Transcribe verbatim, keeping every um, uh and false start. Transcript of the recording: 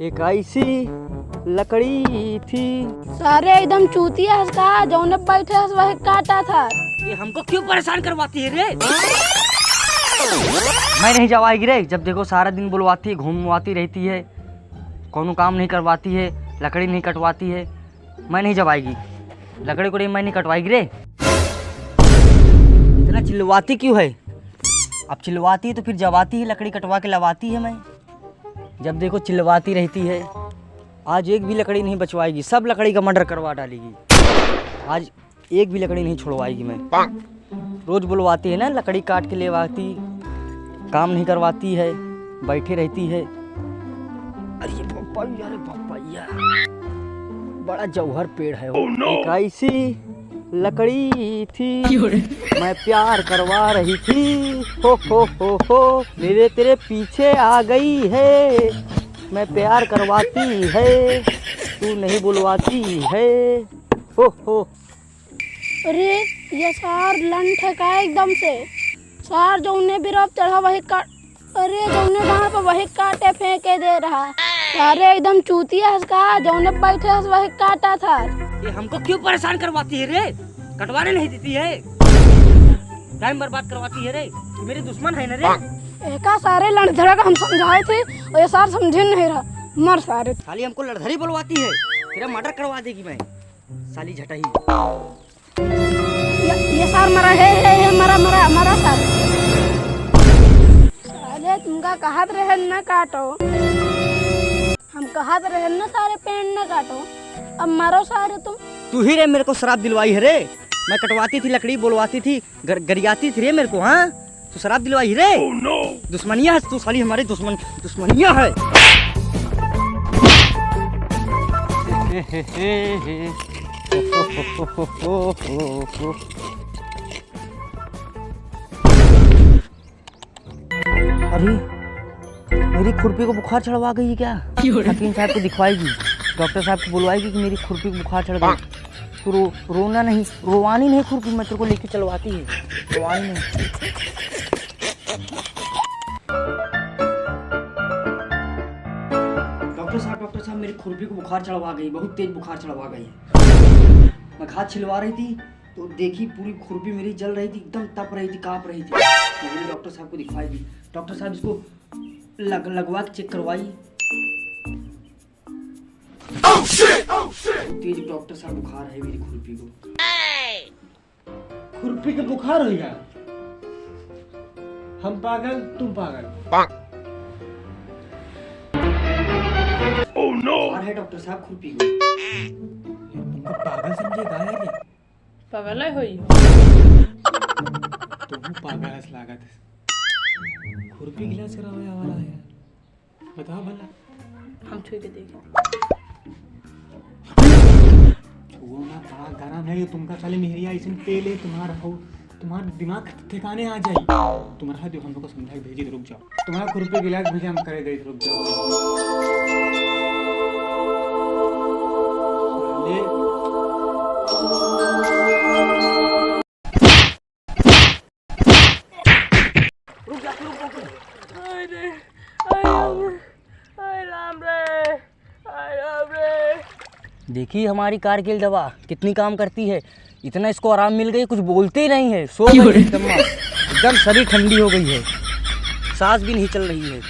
एक ऐसी लकड़ी थी। सारे एकदम चूतिया हस का, जौने बैठे हस वही काटा था। ये हमको क्यों परेशान करवाती है रे? मैं नहीं जवाएगी रे, जब देखो सारा दिन बुलवाती है, घूमवाती रहती है, कौनो काम नहीं करवाती है, लकड़ी नहीं कटवाती है, मैं नहीं जवाएगी। लकड़ी को मैं नहीं कटवाएगी रे। इतना चिल्लवाती क्यों है? अब चिल्लवाती है तो फिर जवाती है, लकड़ी कटवा के लवाती है मैं। जब देखो चिल्लवाती रहती है। आज एक भी लकड़ी नहीं बचवाएगी, सब लकड़ी का मर्डर करवा डालेगी। आज एक भी लकड़ी नहीं छुड़वाएगी मैं। रोज बुलवाती है ना, लकड़ी काट के ले आती, काम नहीं करवाती है, बैठी रहती है। अरे ये पपैया, अरे पपैया, बड़ा जौहर पेड़ है वो। Oh no! एक ऐसी लकड़ी थी, क्यों रे? मैं प्यार करवा रही थी, हो हो हो हो, मेरे तेरे पीछे आ गई है, मैं प्यार करवाती है, तू नहीं बुलवाती है, हो हो। अरे, ये सार लंठ है का एकदम से? सार जौने बिरप चढ़ा वही काट, अरे जौने डाँड़ पे वही काटे फेंके दे रहा। सारे एकदम चूतिया हस का, जौने बैठे हस वही काटा था। ये हमको क्यों परेशान करवाती है रे? कटवाने नहीं देती है, टाइम बर्बाद करवाती है रे। ये मेरी दुश्मन है ना रे। एका सारे लंठ धड़ा का हम समझाए थे और ये सार समझे नहीं रहा। मर सारे। खाली हमको लड़धरी बुलवाती है, तेरा मर्डर करवा देगी मैं। साली झटही। ये, ये सार मरा है, है, है, मरा, मरा, मरा सार। साले तुमका कहत रहे न काटो। हम कहत रहे न सारे पेड़ न काटो। अब मारो सारे तुम। तू ही रे मेरे को शराब दिलवाई है रे। मैं कटवाती थी लकड़ी, बोलवाती थी, गर-, गरियाती थी रे मेरे को, हाँ? तू शराब दिलवाई रे। Oh no! दुश्मनिया है तू साली, हमारी दुश्मन, दुश्मनिया है। अरे, मेरी खुरपी को बुखार चढ़वा गई है क्या? क्यों रे? हकीम साहब को दिखवाएगी, डॉक्टर साहब को बुलवाएगी कि मेरी खुरपी को बुखार चढ़ गई। तू रो, रोना नहीं, रोवानी नहीं खुरपी, मैं तेरे को लेके चलवाती है, रोवानी नहीं। डॉक्टर साहब, डॉक्टर साहब, मेरी खुरपी को बुखार चढ़वा गई, बहुत तेज बुखार चढ़वा गई है। मैं घास छिलवा रही थी, तो देखी पूरी खुरपी मेरी जल रही थी, एकदम तप रही थी, काँप रही थी। मैंने डॉक्टर साहब को दिखवाई दी। डॉक्टर साहब इसको लग-, लगवा के चेक करवाई। Oh shit! Oh shit! तेज डॉक्टर साहब बुखार है मेरी खुरपी को। खुरपी के बुखार हो गया। हम पागल, तुम पागल। Oh no! बुखार है डॉक्टर साहब खुरपी को। तुमको पागल समझे का यार ये? पागल है होई। तुम पागल हस लागत है। खुरपी गिलास करावे वाला है यार। बताओ भला। हम छुई के देखे। छुओ ना, बड़ा गरम है ये तुमका, साले मेहरिया ऐसे तेल है तुम्हारा, हो, तुम्हारा दिमाग ठिकाने आ जाई। तुम्हारा जो हम लोग को समझा के भेजी, तो रुक जाओ। तुम्हारा खुरपी गिलास भेजे हम करे दे, रुक जाओ। साले। रुक जा, रुक जा, रुक जा। हाय रे, हाय राम रे, हाय राम रे, हाय राम रे। देखी हमारी कारगिल दवा कितनी काम करती है। इतना इसको आराम मिल गई, कुछ बोलते ही नहीं है, सो गई एकदम, एकदम शरीर ठंडी हो गई है, सांस भी नहीं चल रही है।